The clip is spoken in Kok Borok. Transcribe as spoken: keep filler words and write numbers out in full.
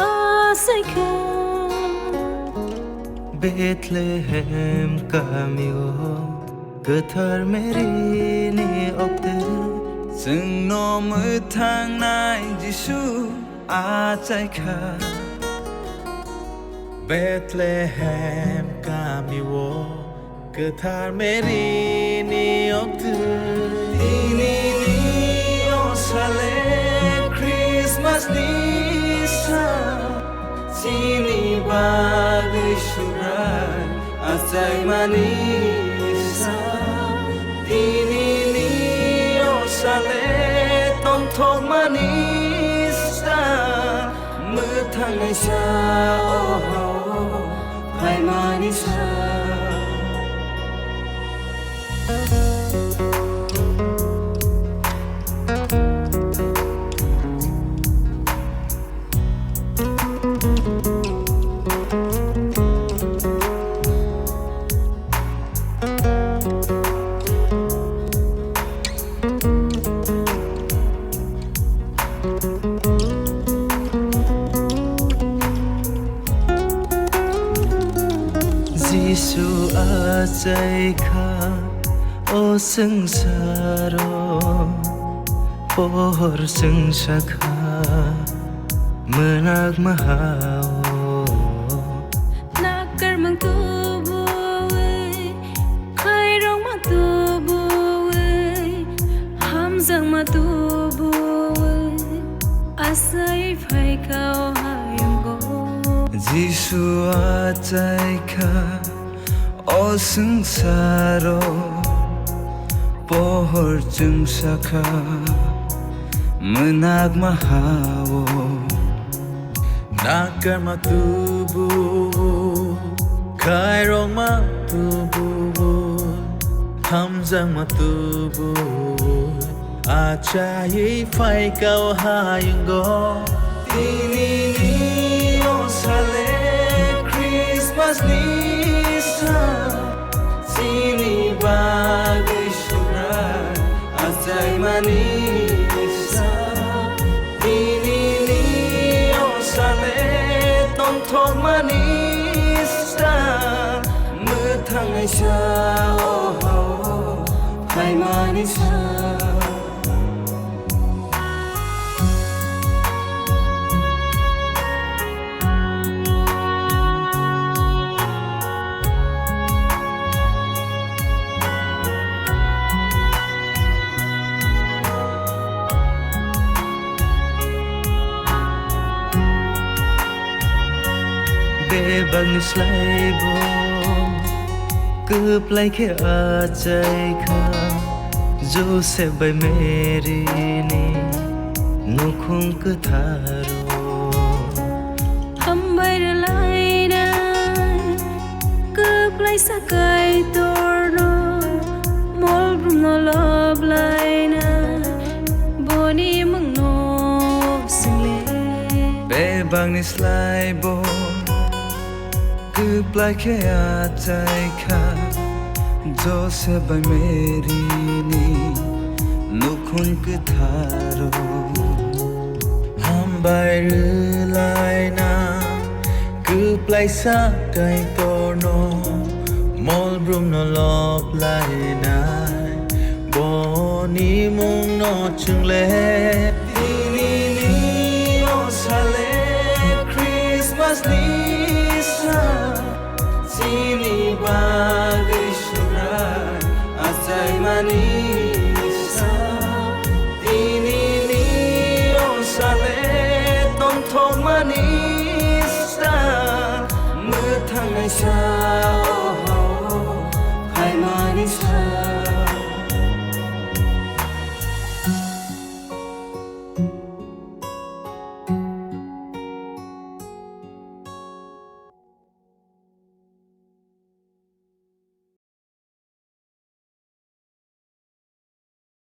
Achaikha Bethlehem kamio kwthar Mary ni okte chwngno mwthangnai Jisu achaikha. Bethlehem kamio kwthar Mary ni okte. Tini ni o sale Christmas ni sa, chini bagwi Subrai achaimani sa. Tini ni o sale tongthokmani sa, mwthangnai sa o hao phaimani sa. Jisu achaikha o swngsaro, pohor chwngsakha mwnakma hao. Nakarmung tubuwi, khairokma tubuwi, hamjakma tubuwi, asai phaikha o hayungo. Jisu achaikha o swngsaro, pohor chwngsakha mwnakma hao. Nakarma tubuwi, khairokma tubuwi, hamjakma tubuwi, achaiwi phaikha o hayungo. Tini ni o sale Christmas ni sa, chini bagwi Subrai achaimani sa. Tini ni o sale tongthokmani sa, mwthangnai sa o hao phaimani sa. Bebakni slai bo kwplai khe achaikha Joseph bai Mary ni nukhung kwtharo. Hambai rwlainai kwplaisa Kaitorno, molbrumno loblainai boni mungno swingle. Bebakni slai bo kwplai khe achaikha Joseph bai Mary ni nukhung kwtharo. Hambai rwlaina kwplaisa Kaitorno, molbrumno loblainai boni mungno chwngle. Tini ni o sale Christmas ni sa, chini bagwi Subrai achaimani sa. Tini ni o sale tongthokmani sa, mwthangnai sa o hao phaimani sa.